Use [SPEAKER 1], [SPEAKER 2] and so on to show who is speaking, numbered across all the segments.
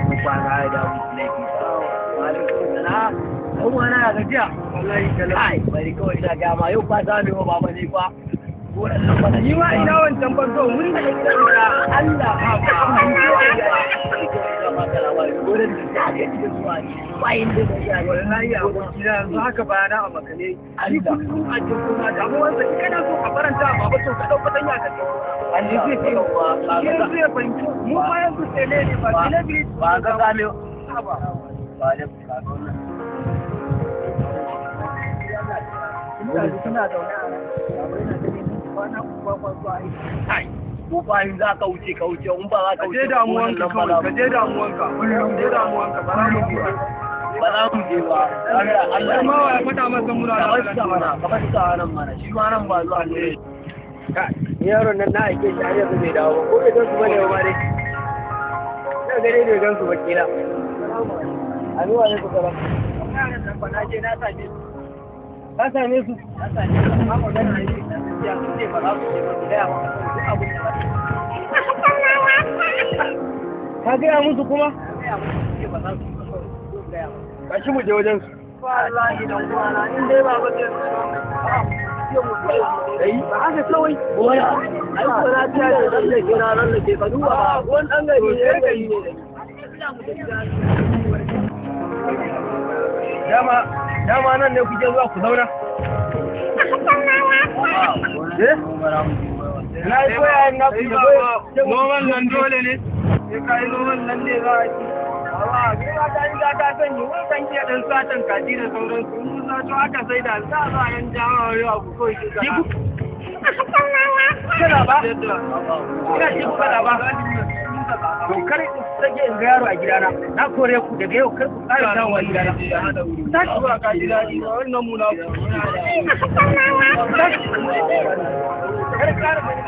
[SPEAKER 1] Ko kwana ya dawo laifi. Alaikum salam. Dan uwana ya gajiya.
[SPEAKER 2] Wallahi kalau.
[SPEAKER 1] Kai, bari kawai ina ga ma yau fa za mu yi wa baba ne fa. Gonan nan fa
[SPEAKER 2] Ni ma ina wancan banzo mun da gidan da
[SPEAKER 1] Allah ha ba. Gonan da ta ga cikin zuwa ne. Bayin da ya
[SPEAKER 2] wallahi aboki na yanzu haka bayana a makale. Shi
[SPEAKER 1] Allah.
[SPEAKER 2] kullum a cikin gona damuwarsa in kana so ka faranta a baba to ka ɗau fatanya ka je gona.
[SPEAKER 1] Allah
[SPEAKER 2] Shi zai yanzu ya fahimci mu fa yanzu tele ne ba celebrity
[SPEAKER 1] ba ga game
[SPEAKER 2] ba.
[SPEAKER 1] ba da ka ga wannan.
[SPEAKER 2] Mutane suna zaune a nan. Baba yana ta neman su kwana uku ba kwa zuwa aiki.
[SPEAKER 1] Kai, ko bayan za ka wuce ka wuce in ba za ka
[SPEAKER 2] Ka
[SPEAKER 1] wuce
[SPEAKER 2] je damuwanka kawai, ka je damuwanka. Ka je damuwanka ba za mu je ba.
[SPEAKER 1] Ba za mu je ba. Allah Allah.
[SPEAKER 2] Kuma wa ya faɗa masa muna
[SPEAKER 1] Ka
[SPEAKER 2] da
[SPEAKER 1] bar shi mana, ka bar shi a nan mana. Shi ma nan ba zuwa ne.
[SPEAKER 2] Yaron nan na aike shi har yanzu bai dawo ba ko bai gansu bane ba dai ina gare bai gansu ba kila.
[SPEAKER 1] Anu alaikum salam.
[SPEAKER 2] Yaran nan fa na je na same su. Ka same su?
[SPEAKER 1] Na same su amma magana ne na gaskiya sun ce ba za su je ba su gaya maka kawai duk abin da za su
[SPEAKER 2] Ka gaya musu kuma?
[SPEAKER 1] gaya musu sun ce ba za su yi ba kawai su gaya maka.
[SPEAKER 2] Tashi mu je wajen su. Wallahi dan uwana in dai ba ba zai
[SPEAKER 1] Ce mu je
[SPEAKER 2] Ai ba haka kawai.
[SPEAKER 1] gona. Ai ko na tiya da tsallake na tsallake ka duba ba wani ɗan gari ne ɗan gari ne.
[SPEAKER 2] Dama dama nan ne kuke zuwa ku zauna. Eh? Na yi koya na ku da
[SPEAKER 3] Noman nan dole ne, sai ka yi noman nan ne za a ci. Awa, ni ma ta yi ta sani, wani kan iya ɗan satan kaji da sauransu, in mun sato aka sai da za a zo a yan jawo wani abu kawai shi
[SPEAKER 2] Ji ku kana ba? Ina ji ku kana ba? To kar in sake in ga yaro a gidana. Na kore ku daga yau kar ku ƙara dawowa gidana.
[SPEAKER 3] Tashi zuwa ka ji daɗi, wannan munafiki.
[SPEAKER 2] Tashi. Kar ƙara gani.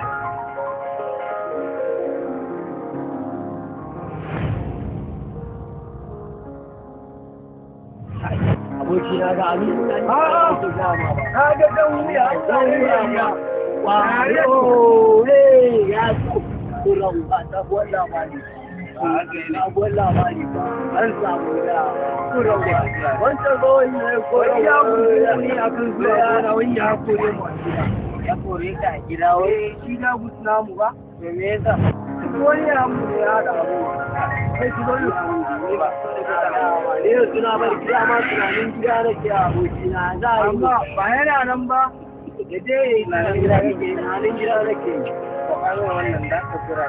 [SPEAKER 1] Aboki na ga Aminu na
[SPEAKER 2] A'a.
[SPEAKER 1] ke gaya ma ba.
[SPEAKER 2] Na ga dan wuya, dan wuya.
[SPEAKER 1] Wayo, hey, ya so. Kuran ba sabuwar labari. Sabuwar labari ba. An samu da kuran ba. Wancan kawai ne ko
[SPEAKER 2] Wani ya gudu ne akan zuwa gona, wani ya kore mu a gida.
[SPEAKER 1] Ya kore ka a gida wai.
[SPEAKER 2] Eh, shi da gudu namu ba.
[SPEAKER 1] To me yasa?
[SPEAKER 2] Duk wani ya mu ne ya haɗa abu. Kai su zo ne
[SPEAKER 1] Ba. Ne yanzu na bar gida ma tunanin gida nake abokina za a yi.
[SPEAKER 2] Amma ba yana nan ba. Ya je ya yi
[SPEAKER 1] Tunanin gida nake, tunanin gida nake.
[SPEAKER 2] Wannan da ka kira.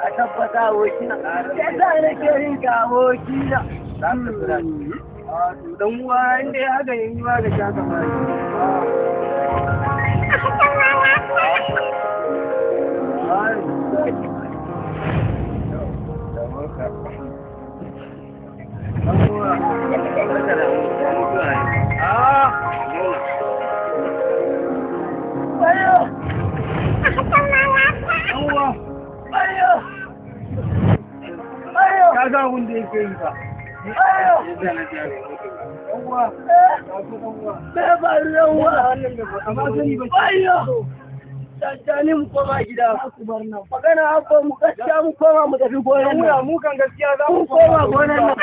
[SPEAKER 1] A tabbata abokina. Yasa nake yin ka abokina.
[SPEAKER 2] Za ka kira. A to dan uwa inda ya haka yin ma ga shaka ba. Ah,
[SPEAKER 1] Ayo!
[SPEAKER 2] dan uwa,
[SPEAKER 1] Ayo! Ayo!
[SPEAKER 2] ka ga abin da yake yi ba.
[SPEAKER 1] Ayo!
[SPEAKER 2] Dan uwa, ka so dan uwa.
[SPEAKER 1] Me faru yan uwa?
[SPEAKER 2] Amma sani ba.
[SPEAKER 1] Ayo! Tattani mu koma gida. Magana abba mu gaskiya mu koma mu tafi gonan
[SPEAKER 2] Dan wuya
[SPEAKER 1] nan.
[SPEAKER 2] mu kan gaskiya za
[SPEAKER 1] Mu
[SPEAKER 2] mu
[SPEAKER 1] koma gonan nan.